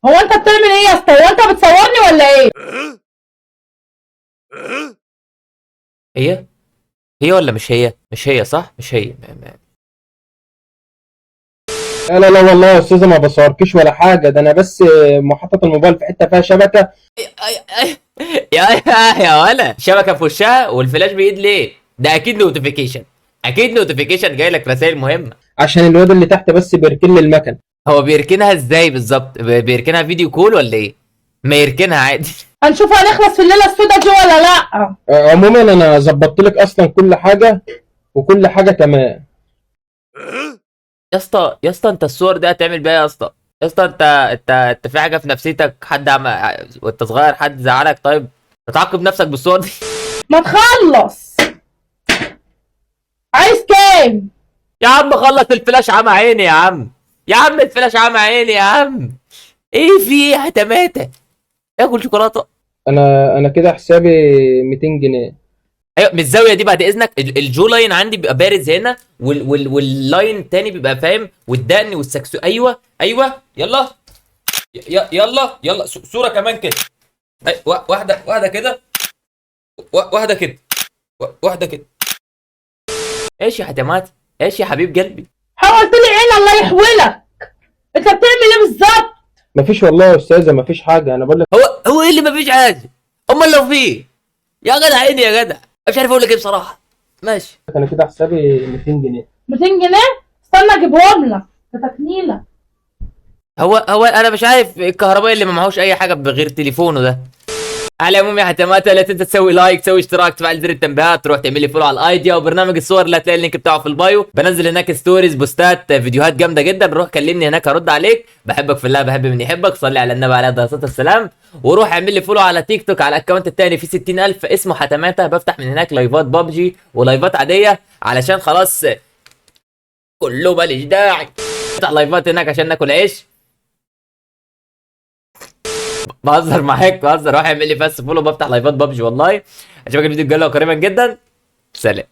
هو انت بتعمل ايه يا اسطى؟ هو انت بتصورني ولا ايه؟ هي هي ولا مش هي؟ مش هي صح؟ مش هي. لا لا لا والله يا استاذه ما بصوركيش ولا حاجة، ده انا بس محطة الموبايل في حتة فيها شبكة. يا ولا شبكة في وشها والفلاش بايد ليه؟ ده اكيد notification، اكيد notification جاي لك رسائل مهمة. عشان الواد اللي تحت بس بيركن لي المكن. هو بيركنها ازاي بالظبط؟ بيركنها video call ولا ايه؟ ما يركنها عادي. هنشوف هنخلص في الليلة السوداء دي ولا لا. عموما انا ظبطت لك اصلا كل حاجة وكل حاجة تمام. يا اسطى يا اسطى انت الصور دي هتعمل بيها يا اسطى؟ يا اسطى انت في حاجة في نفسيتك؟ حد وانت صغير حد زعلك؟ طيب تعاقب نفسك بالصور دي. ما تخلص. عايز كام؟ يا عم خلص الفلاش عمى عيني يا عم، يا عم الفلاش عمى عيني يا عم. ايه في ايه يا حتماته؟ اكل شوكولاتة. انا كده حسابي 200 جنيه. ايوه من الزاوية دي بعد اذنك. ال jawline عندي بيبقى بارز هنا، وال line التاني بيبقى فاهم، والدقن والسكسو. ايوه ايوه يلا يلا يلا صوره كمان كده. واحدة واحدة كده، واحدة كده، واحدة كده. ايش يا حتمات؟ ايش يا حبيب قلبي؟ حولت لي عين الله يحولك. انت بتعمل ايه بالظبط؟ مفيش والله يا استاذه مفيش حاجة، انا بقول لك هو ايه اللي مفيش حاجة؟ امال لو فيه يا جدع عيني يا جدع، مش عارف اقول لك ايه بصراحة. ماشي انا كده حسابي 200 جنيه. 200 جنيه؟ استنى اجيبهم لك، ده تكنيله. هو انا مش عارف الكهربائي اللي ما معهوش اي حاجة بغير تليفونه ده. على العموم يا حتمات لا تنسى تسوي like، تسوي اشتراك، تفعل زر التنبيهات، تروح تعمل لي follow على الايديا وبرنامج الصور اللي هتلاقي ال link بتاعه في ال bio. بنزل هناك stories، بوستات، فيديوهات جامدة جدا. روح كلمني هناك هرد عليك. بحبك في الله، بحب من يحبك، صلي على النبي عليه الصلاة والسلام. وروح اعمل لي follow على تيك توك على ال account الثاني في 60000 اسمه حتماته. بفتح من هناك لايفات بابجي ولايفات عادية علشان خلاص كله ماليش داعي. افتح لايفات هناك عشان ناكل عيش. بهزر معاك، بهزر. روح اعمل لي بس follow، بفتح لايفات بابجي والله. اشوفك الفيديو الجاي قريبا جدا. سلام.